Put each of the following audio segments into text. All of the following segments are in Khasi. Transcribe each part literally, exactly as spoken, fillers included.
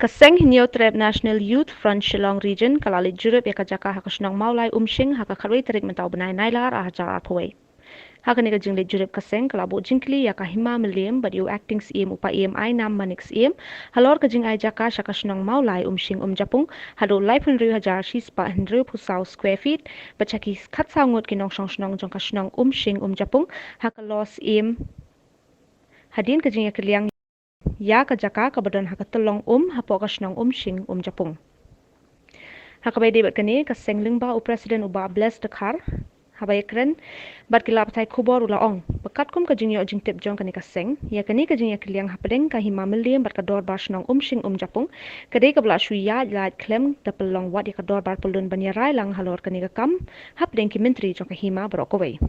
Ka seng Hynñiewtrep National Youth Front Shillong Region ka la leit jurip ïa ka jaka ha ka shnong Mawlai Umshing ha ka khatwei tarik mynta u bnai Nailar ar hajar arphew wei. Ha kane ka jingleit jurip ka seng ka la buh jingkylli ïa ka Hima Mylliem bad ïa u Acting Syiem u Paiem Ainam Manik Syiem halor ka jingai jaka sha ka shnong Mawlai Umshing Umjapung haduh laiphew hynriew hajar shispah hynriewphew saw square feet bad sha ki khatsaw ngut ki nongshong shnong jong ka shnong Umshing Umjapung ha ka law Syiem hadien ka jingïakylliang ïa ka jaka kaba don ha ka tyllong um hapoh ka shnong Umshing Umjapung. Ha kaba ïadei bad kane ka seng lyngba u President u Bah Bless Dkhar haba ïakren bad ki lad pathai khubor u la ong ba katkum ka jingïoh jingtip jong kane ka seng ïa kane ka jingïakylliang hapdeng ka Hima Mylliem bad ka dorbar shnong Umshing Umjapung ka dei kaba la shu ïaid lait khlem da pynlong wat ïa ka dorbar pyllun ban ïarai lang halor kane ka kam hapdeng ki myntri jong ka hima baroh kawei.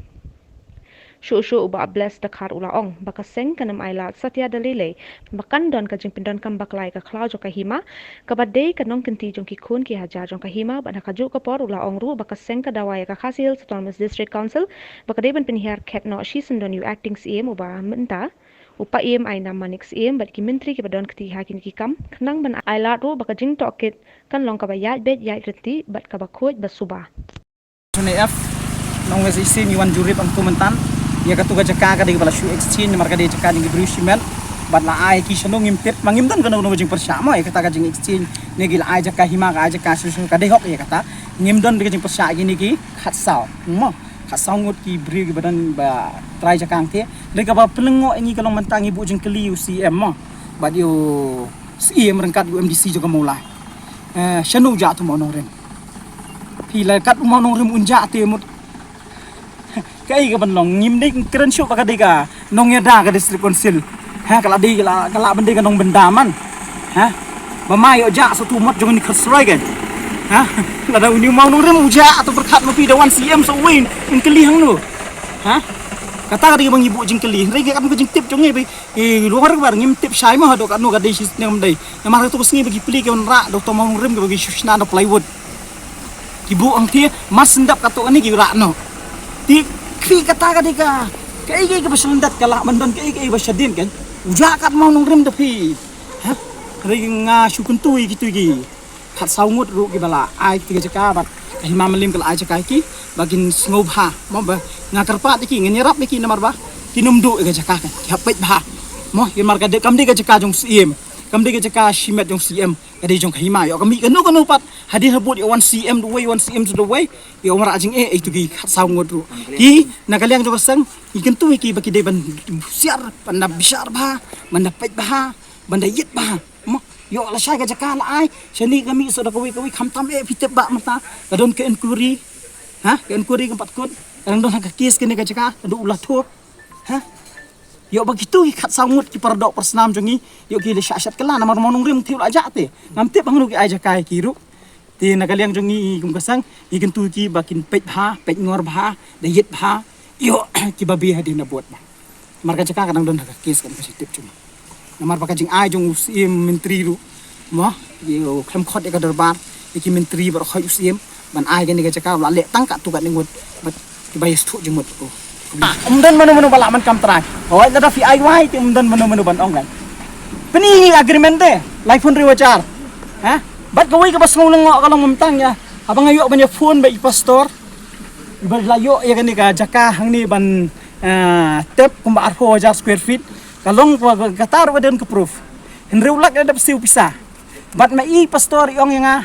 Shuh shuh u Bah Bless Dkhar u la ong ba ka seng kan ym ai lad satia da lei lei ba kan don ka jingpyndonkam bakla ïa ka khlaw jong ka hima kaba dei ka nongkynti jong ki khun ki hajar jong ka hima bad ha kajuh ka por u la ong ruh ba ka seng ka dawa ïa ka Khasi Hills Autonomous District Council ba ka dei ban pynhiar khet noh shisyndon ïa u Acting Syiem uba mynta u Paiem Ainam Manik Syiem bad ki myntri kiba don kti ha kine ki kam khnang ban ai lad ruh ba ka jingtohkit kan long kaba ïaid beit ïaid ryntih bad kaba khuid ba suba. F nong West Isin ïa wan jurip hangto mynta. Ïa katu ka jaka ka dei kaba la shu exchange namar ka dei jaka jong ki briew shimet. Bad la ai ki shano ngim tip ma ngim don kano kano jingpyrshah mo ïa kata ka jing exchange ne ki la ai jaka hima ka ai jaka shu shu ka dei hok ïa kata. Ngim don ka jingpyrshah kine ki khatsaw mo khatsaw ngut ki briew kiba don ba trai jaka hangte. Dei kaba pynlyngngoh ïa ngi ka long mynta ngi buh jingkylli ïa u C M mo bad ïa u C M ryngkat ïa u M D C jong ka Mawlai. Eh, shano u jah tu mo nongrim. Phi la kat u mo nongrim un jah te mut. Kaei kaban long ngim dei kren shuh ba ka dei ka nongïada ka District Council. Ha ka la dei ka la ka la ban dei ka nongbynda man. Ha ba ma ïoh jah sa tu mot jong ni khatsroi kan. Ha lada uni u mo nongrim u jah tu pyrkhat ma phi da wan C M sa uwei un kylli hangno. Ha kata ka dei ba ngi buh jingkylli. Hynrei ka kat ka jingtip jong ngi ba i luar bar ngim tip shai ma haduh katno ka dei shi snem dei. Namar tu ka sngi ba ki pli ki wanrah da u to mo nongrim ki ba ki shu shna da plywood. Ki buh hangthie mar sendap katto kane ki rah noh. Te khri kata ka dei ka kaei kaei kaba sha lyndet ka lah ban don kaei kaei ba shadien kan. U jah kat mo nongrim da phi. Ha? Hynrei nga shu kyntu ïa kitu ki khatsaw ngut ruh kiba la ai kti ka jaka bad ka Hima Mylliem ka la ai jaka ïa ki ba kin sngewbha mo ba nga kyrpad ïa ki ngan ïarap ïa ki namar ba kin ym duh ïa ka jaka kan ki hap peit bha mo ïa mar ka dei kam dei ka jaka jong Syiem kam dei ka jaka shimet jong Syiem ka dei jong ka hima ïoh ka mih kano kano pat hadien habud ïa wan C M da uwei wan C M da uwei ïoh wanrah jingeh ïa kitu ki khatsaw ngut ruh ki na ka liang jong ka seng ngi kyntu ïa ki ba ki dei ban husiar ban da bishar bha ban da peit bha ban da ïit bha mo ïoh lashai ka jaka la ai shane ka mih soh da kawei kawei khamtam eh phi tip ba mynta ka don ka inquiry ha ka inquiry kam pat kut ka dang don ha ka case kane ka jaka ka dei u Latho ha ïoh ba kitu ki khatsaw ngut ki paradoh parasnam jong ngi ïoh ki la shah shat kylla namar mo nongrim thiew la jah te ngam tip hangno ki ai jaka ïa ki ruh te na ka liang jong ngi kum ka seng ngi kyntu ïa ki ba kin peit bha peit ngor bha da ïit bha ïoh kiba beh hadien da bud bha. Namar ka jaka ka dang don ha ka case kan ka sha tip jong namar ba ka jingai jong u Syiem myntri ruh mo ïa u khlem khot ïa ka dorbar ïa ki myntri baroh khoit u Syiem ban ai kane ka jaka la leh tang katto katne ngut bad kiba ïa sthu jingmut ko. Um don mano mano ba lah ban kam trai hoi lada phi ai wai te um don mano mano ban ong kan pyni agreement te laiphew hynriew hajar ha bad kawei kaba sngew lyngngoh ka long mynta ïa haba nga ïoh ban ïa phone bad i pastor ba la ïoh ïa kane ka jaka hangne ban ah, tep kumba arphew hajar square feet ka long ba kata ruh ka don ka proof hynriew lak da dep siew pisa bad ma i pastor i ong ïa nga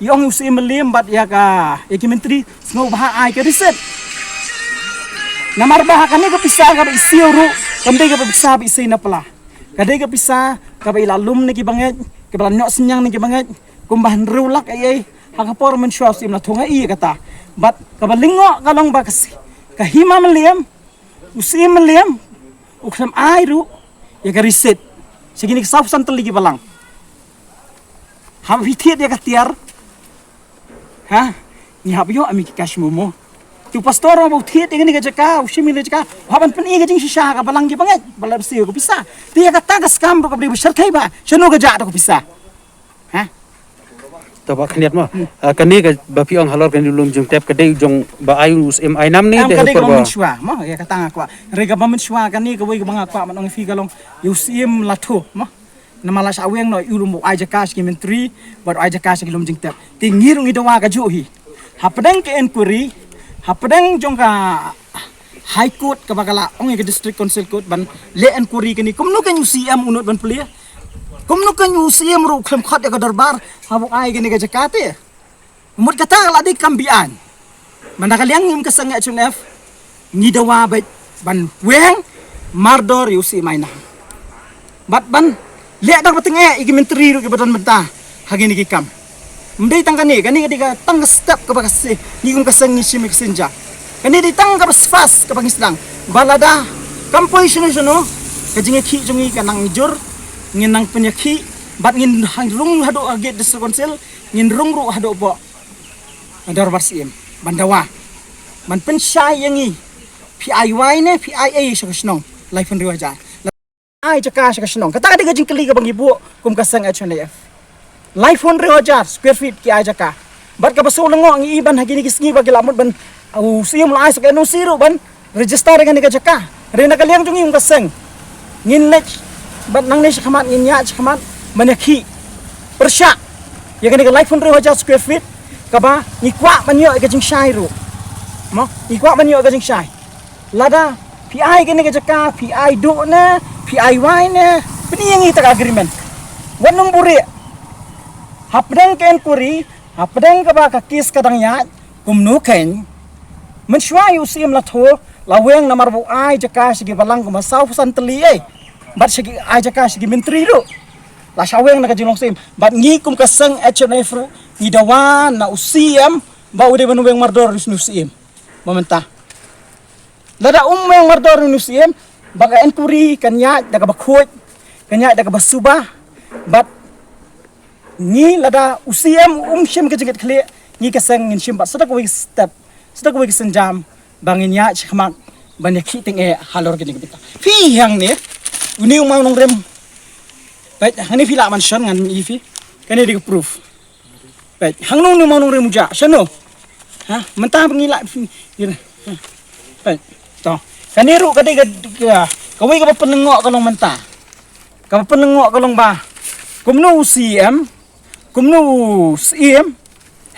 i ong u Syiem Mylliem bad ïa ka ïa ki myntri sngewbha ai ka receipt namar ba ha kane ka pisa kaba i siew ruh kam dei kaba pisa ba i sei na pla ka dei ka pisa kaba i la lum na ki bangeit kaba la noh synñiang na ki bangeit kumba hynriew lak ei ei ha ka por mynshuwa u Syiem Latho nga i ïa kata bad kaba lyngngoh ka long ba ka si ka Hima Mylliem u Syiem Mylliem u khlem ai ruh ïa ka receipt sha kine ki saw san tylli ki balang haba phi thied ïa ka tiar ha ngi hap ïoh ami ki cash memo tu pastor ba u thied ïa kane ka jaka u shim ïa ka jaka u hap ban pyni ka jingshisha ha ka balang ki bangeit ba la siew ka pisa te ïa kata ka scam ruh kaba dei ba shyrkhei ba shano ka jah da ka pisa ha To ba khniat mo. Ah, kane ka ba phi ong halor kane lum jingtep ka dei jong ba ai u Syiem Ainam ne em de ka dei ka ba ba. Mynshuwa mo ïa kata nga kwah re ka ba mynshuwa kane ka wei ka ba nga kwah ban ong ïa phi ka long ïa u Syiem Latho mo Namar la shah weng noh ïa u lum u ai jaka sha ki myntri bad u ai jaka sha ki lum jingtep. Te ngi ruh ngi dawa kajuh hi. Hapdeng ka inquiry, hapdeng jong ka High Court kaba ka la ong ïa ka District Council Court ban leh inquiry kane, kumno kan u C M u nud ban plie? Kumno kan u C M ruh khlem khot ïa ka dorbar haba u ai kane ka jaka te? Mut kata ka la dei kam biang. Ban da ka liang ngim ka seng H N F ngi dawa bad ban weng mardor ïa u C M Ainam bad ban leh da ba teng eh ïa ki myntri ruh kiba don bynta ha kine ki kam. Ym dei tang kane, kane ka dei ka tang ka step kaba ka se ngi kum ka seng ngi shim ka senja. Kane dei tang kaba sfas kaba ngi sdang. Ba lada kam poi shano shano ka jingïakhih jong ngi ka nang jur, ngin nang pynïakhih bad ngin hang rung haduh ha gate District Council, ngin rung ruh haduh bok ha dorbar C M ban dawa ban pynshai ïa ngi. Phi ai wai ne phi ai ei sha ka shnong laiphew hynriew hajar? Ai jaka sha ka shnong. Kata ka dei ka jingkylli kaba ngi buh kum ka seng H N F. Laiphew hynriew hajar square feet ki ai jaka. Bad kaba shu lyngngoh ngi i ban ha kine ki sngi ba ki la mut ban u C M la ai sa ka N O C ruh ban register ïa kane ka jaka. Hynrei na ka liang jong ngi kum ka seng ngin leit bad nangne shakhmat ngin ïaid shakhmat ban ïakhih pyrshah ïa kane ka laiphew hynriew hajar square feet kaba ngi kwah ban ïoh ïa ka jingshai ruh. Mo, ngi kwah ban ïoh ïa ka jingshai. Lada phi ai kane ka jaka, phi ai duh ne, phi ai wai ne, pyni ïa ngi ta ka agreement. Wat nym buhrieh. Hapdeng ka inquiry, hapdeng kaba ka case ka dang ïaid, kumno kein? Mynshuwa ïa u C M la thoh, la weng namar ba u ai jaka sha ki balang kumba saw phew san tylli ei. Bad sha ki ai jaka sha ki myntri ruh. La shah weng na ka jinglong C M. Bad ngi kum ka seng H N F ruh ngi dawa na u C M ba u dei ban weng mardor ïa u C M. Ba mynta lada um weng mardor ïa u C M, ba ka inquiry kan ïaid da kaba khuid, kan ïaid da kaba suba. Bad ngi lada u C M um shim ka jingkitkhlieh, ngi ka seng ngin shim bad sa da kawei ka step, sa da kawei ka sienjam ba ngin ïaid shakhmat ban ïakhih teng eh halor kane ka bynta. Phi hangne, une u mawnongrim. Peit, hangne phi lah ban shon ngan ïa phi. Kane dei ka proof. Peit, hangno une u mawnongrim u jah, shano? Ha, mynta ba ngi lah phi. Peit. To. Kane ruh ka dei ka, ka, kawei kaba pynlyngngoh ka long mynta. Kaba pynlyngngoh ka long ba kumno u C M, kumno u C M,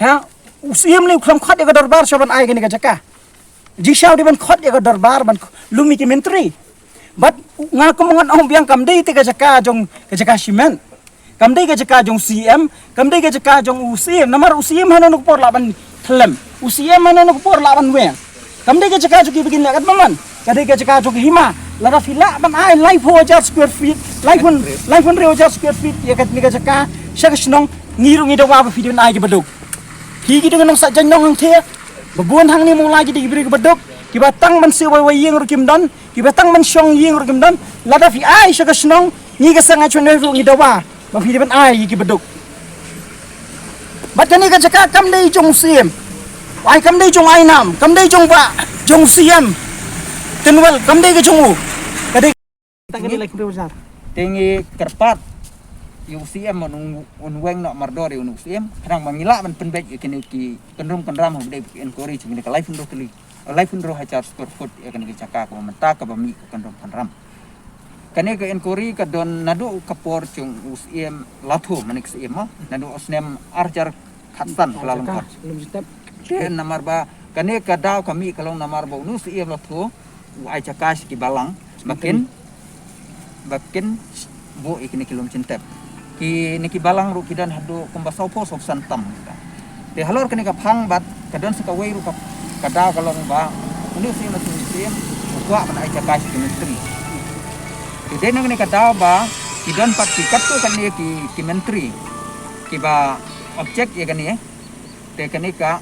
ha? U C M lei u khlem khot ïa ka dorbar sha ban ai kane ka jaka. Jingshisha u dei ban khot ïa ka dorbar ban lum ïa ki myntri. Bad nga kum ngan ong biang kam dei te ka jaka jong, ka jaka shimet. Kam dei ka jaka jong u C M, kam dei ka jaka jong u C M. Namar u C M hano hano ka por lah ban thlem. U C M hano hano ka por lah ban weng. Kam dei ka jaka jong ki ba kin leh katba mon. Ka dei ka jaka jong ka hima. Lada phi lah ban ai laiphew hajar square feet, laiphew, laiphew hynriew hajar square feet ïa kane ka jaka sha ka shnong, ngi ruh ngi dawa ba phi dei ban ai kiba duk. Phi ki dei ki nongshah jaiñ nongshah hangthie. Ba bun hangne mo la ki dei ki briew kiba duk, kiba tang ban siew wai wai ïing ruh kim don, kiba tang ban shong ïing ruh kim don. Lada phi ai sha ka shnong, ngi ka seng H N F ruh ngi dawa ba phi dei ban ai ïa kiba duk. Bad kane ka jaka kam dei jong u C M. Ai kam dei jong u Ainam, kam dei jong u bah, jong u C M Tynwal, kam dei ka jong u. Ka dei Tang kane lai kumpi bazar. Te ngi kyrpad ïa u C M un, un weng noh mardor ïa u C M. Khnang ba ngi lah ban pynbeit ïa kine ki kynrum kynram haba dei inquiry jong kine ka laiphew hynriew tylli, laiphew hynriew hajar square foot ïa kine ki jaka kaba mynta kaba mih ka kynrum kynram. Kane ka inquiry ka don naduh ka por jong u C M Lathu, mane ka C M mo, naduh u snem ar hajar khatsan ka la long ka. Te namar ba kane ka daw ka mih ka long namar ba une u C M Lathu u ai jaka sha ki balang ba kin, ba kin buh ïa kine ki lum jingtep. Kine ki balang ruh ki don haduh kumba sawphew sawphew san tam. Te halor kane ka phang bad ka don sa kawei ruh ka, ka daw ka long ba une u C M Lathu u C M u kwah ban ai jaka sha ki myntri. Te dei na kane ka daw ba ki don pat ki katto katne ki, ki myntri kiba object ïa kane. Te kane ka,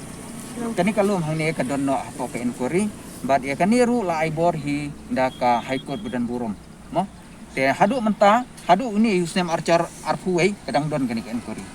kane ka lum hangne ka don noh hapoh ka inquiry. Bad ïa kane ruh la ai bor hi da ka High Court ba don burom mo. Te haduh mynta, haduh une u snem ar hajar arphew wei ka dang don kane ka inquiry.